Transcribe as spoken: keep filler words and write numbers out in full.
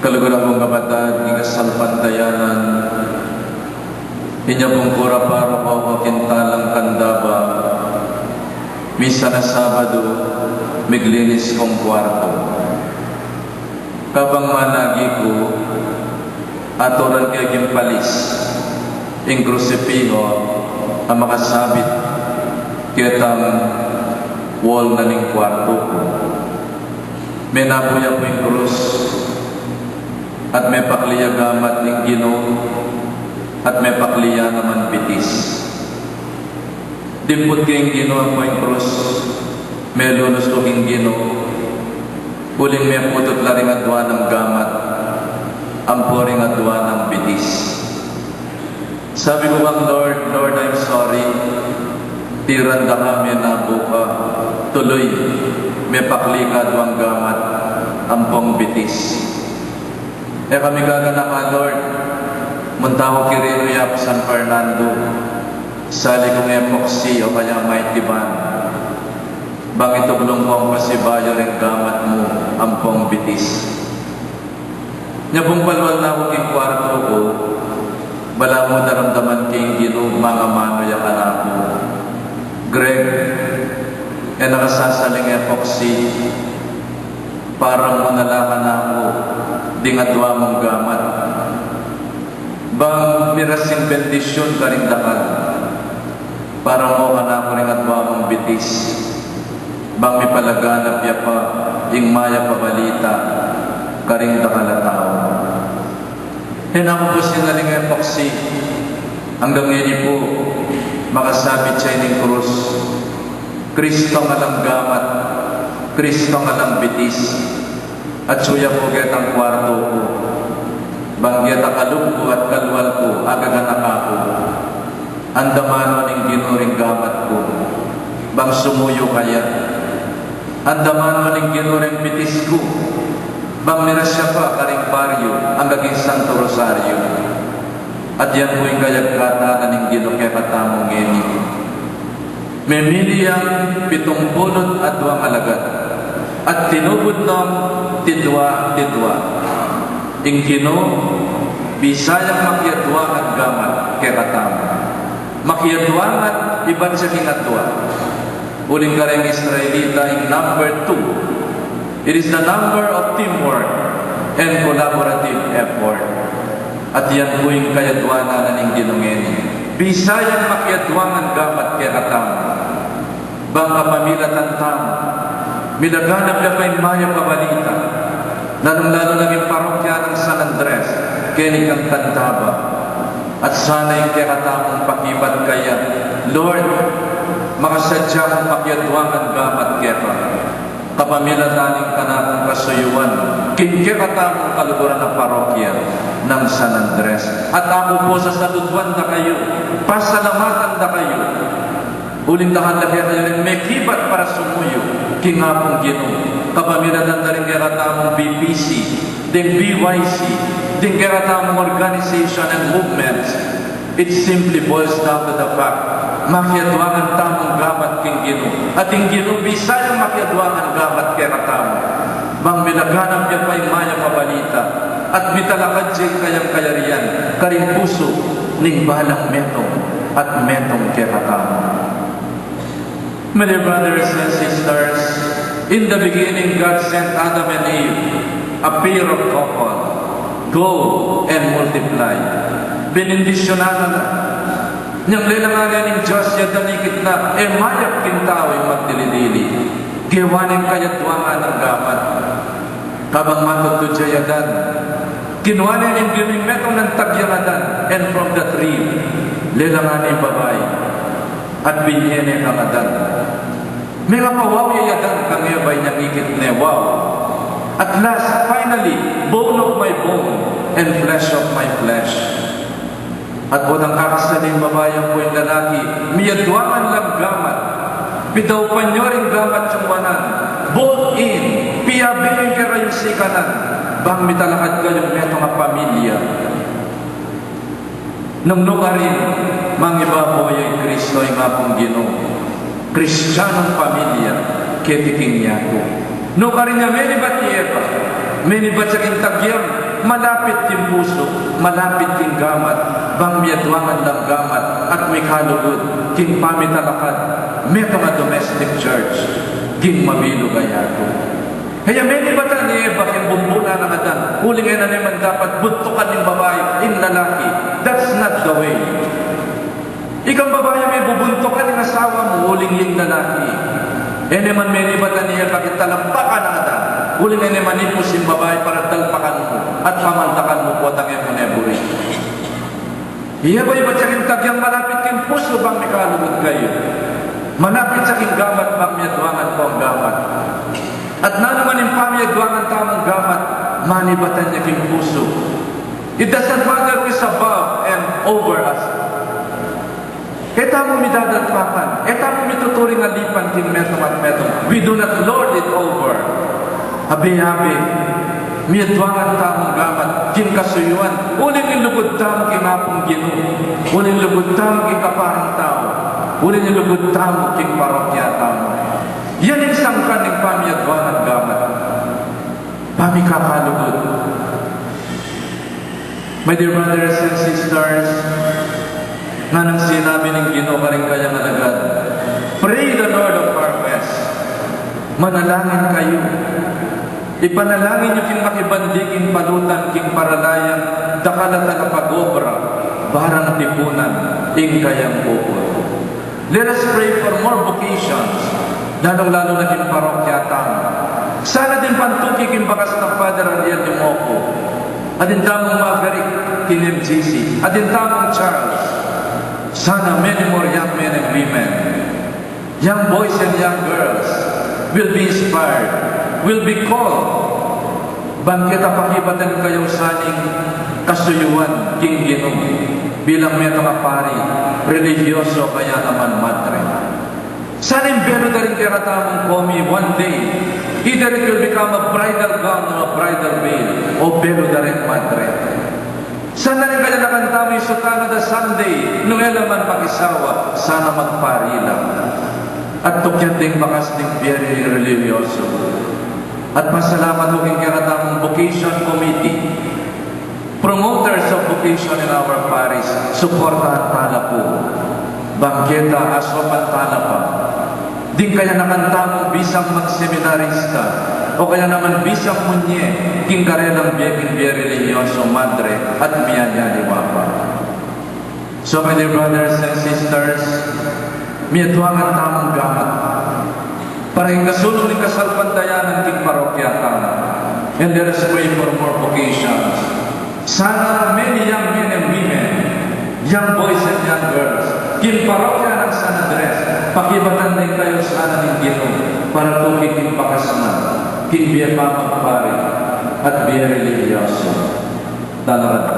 Kaluguran kung kapatad, king kasalpantayanan, inya pung kura paroko king Talang Candaba, misan a Sabadu, miglinis kung kuartu. Kabang managi ku, aturan ke king palis ing krusipiho a makasabit ketang wall na ning kuartu ku. Menabu ya pu ing krus, at mepakli ya gamat ning Ginu, at mepakli ya naman bitis. Dimput ke ing Ginu ampo ing krus, melunus ku king Ginu, uling meputut la ring adua nang gamat ampo ring adua nang bitis. Sabi ku kang Lord, "Lord, I'm sorry. Tiran da ka, menabu ka, tuluy mepakli ka aduang gamat ampong bitis." E ka migaganaka, Lord. Munta ku kirinu ya pu San Fernando, sali kung epoxy o kaya mighty band, bang ituglung kung pasibayu ring gamat mu ampong bitis. Nya pung palual na ku king kuartu ku, balamu daramdaman king Ginu mangamanu ya kanaku, "Greg, e na ka sasaling epoxy, paran mu na la kanaku ding adua mung gamat. Bang miras ing bendisyun karing dakal, paran mu kanaku ring adua mung bitis, bang mipalaganap ya pa ing mayap a balita karing dakal a tau." E na ku pu sinaling epoxy, anggang ngeni pu makasabit ya ining krus. Kristong alang gamat, Kristong alang bitis. Atsu ya pu ketang kuartu ku, bang keta kalub ku at kalual ku, agaganaka ku. Andaman no ning Ginu ring gamat ku, bang sumuyu kaya. Andaman no ning Ginu ring bitis ku, bang miras ya pa karing baryu angga king Santo Rosario. At yan pu ing kayagkatan na ning Ginu kekatamu ngeni. Memili yang pitung pulu't aduang alagad, at tinubud nong tidua-tidua. Ing Ginu, bisa yang makiadua ngan gamat kekatamu. Makiadua ngan ibat ya king adua. Uling kareng Israelita, ing number two, it is the number of teamwork and collaborative effort. At yan pu ing kayaduanan na ning Ginu ngeni. Bisa yang makiadua ngan gamat kekatamu. Bang kapamilatan tamu, milaganap ya pa ing mayap a balita, lalung-lalu na king parokya nang San Andres, keni kang Candaba. At sana ing kekatamung pakibat kaya, "Lord, makasadya kung makiadua ngan gamat keka, kapamilatan ning kanakung kasuyuan king kekatamung kaluguran a parokya nang San Andres. At aku pu, sasaluduan da kayu, pasalamatan da kayu. Uling dakal la kekayu ring mekibat para sumuyu king Apung Ginu, kapamilatan da ring kekatamung B P C, ding B Y C, ding kekatamung organization and movements." It simply boils down to the fact, makiadua ngan tamung gamat king Ginu, at ing Ginu bisa yang makiadua ngan gamat kekatamu. Bang milaganap ya pa ing mayap a balita, at mitalakad ya ing kayang kayarian karing pusu ning balang metung at metung kekatamu. My dear brothers and sisters, in the beginning, God sent Adam and Eve, a pair of couple. "Go and multiply." Benendisyunan na. Inyang lelangan ne ning Dios ya danikit na, e mayap king tau ing magdili-dili. Gewa neng kayaduangan nang gamat. Kabang matudtud ya i Adan, kinua ne ning Ginu ing metung nang tagyang Adan, and from that rib, lelangan ne ing babai, at binye ne kang Adan. Mengapawaw ya i Adan kang Eva, inyang ikit ne, "Wow." At last, finally, "Bone of my bone and flesh of my flesh." At potang kakasal ing babai ampo ing lalaki, miyaduangan lang gamat. Pidaupan yu ring gamat yung wanan. Bolt in, piabe ing kekayung sikanan, bang mitalakad kayung metung a pamilya. Nung nukarin, mangibabaw ya i Kristo, ing Apung Ginu, Kristianong pamilya keti king yatu. Nukarin ya menibat i Eva, menibat ya king tagyang Malapit king pusu, malapit king gamat, bang miyaduangan lang gamat at mikalugud king pamitalakad metung a domestic church king mabilug a yatu. Kaya menibatan i Eva king bumbu na nang Adan, uling e na ne man dapat buntukan ning babai ing lalaki. That's not the way. Ikang babai, mebubuntukan ing asawa mu uling ing lalaki. E ne man menibatan i Eva king talampakan nang Adan, uling e ne man ipus ing babai para talpakan mu at pamantakan mu potang e mu ne buri. Iya ba ibat ya king tagyang malapit king pusu bang mikalugud kayu. Malapit ya king gamat bang miyaduangan pu ing gamat. At nanu man ing pamiyaduangan tamung gamat, manibatan ya king pusu. It doesn't matter who is above and over us. E tamu midadalpakan, e tamu mituturing alipan king metung at metung. We do not lord it over. Abe-abe, miyaduangan tamung gamat king kasuyuan, uling lugud tamu king Apung Ginu, uling lugud tamu king kaparang tau, uling lugud tamu king parokya tamu. Yan ing sangkan ning pamiyaduangan gamat. Pamikakalugud. My dear brothers and sisters, nganang sinabi ning Ginu karing kayang alagad, "Pray the Lord of harvest." Manalangin kayu. Ipanalangin yu king makibandi king palutan king paralayan, dakal a talapag-obra, barang tipunan ing kayang pupul. Let us pray for more vocations, lalung-lalu na king parokya tamu. Sana ding pantuki king bakas nang Father Ariel Limoco, at ding tamung Maverick king M G C, at ding tamung Charles. Sana many more young men and women, young boys and young girls will be inspired, will be called. Bang keta pakibatan kayu sana ning kasuyuan king Ginu bilang metung a pari, relihiyoso, kaya naman madre. Sana ing belu da ring kekatamung komi one day, either it will become a bridal gown or a bridal veil, o belu da ring madre. Sana ring kayanakan tamu ing sutana da Sunday, nung e la man makisawa, sana magpari la. At tukyan ding bakas ning bie relihiyoso. At pasalamat ku king kekatamung vocation committee, promoters of vocation in our parish, suportahan tala pu. Bang keta, asupan tala pa ding kayanakan tamung bisang magseminarista, o kaya naman bisang munye king karelang bie king bie relihiyoso, madre, at miyayaliwa pa. So, my dear brothers and sisters, miyaduangan tamung gamat para ing kasulung ning kasalpantayanan king parokya tamu. And let us pray for more vocations. Sana many young men and women, young boys and young girls, king parokya nang San Andres, pakibatan da kayu sana ning Ginu para tuki king bakas na king bie pamagpari at bie relihiyoso. Tangaran.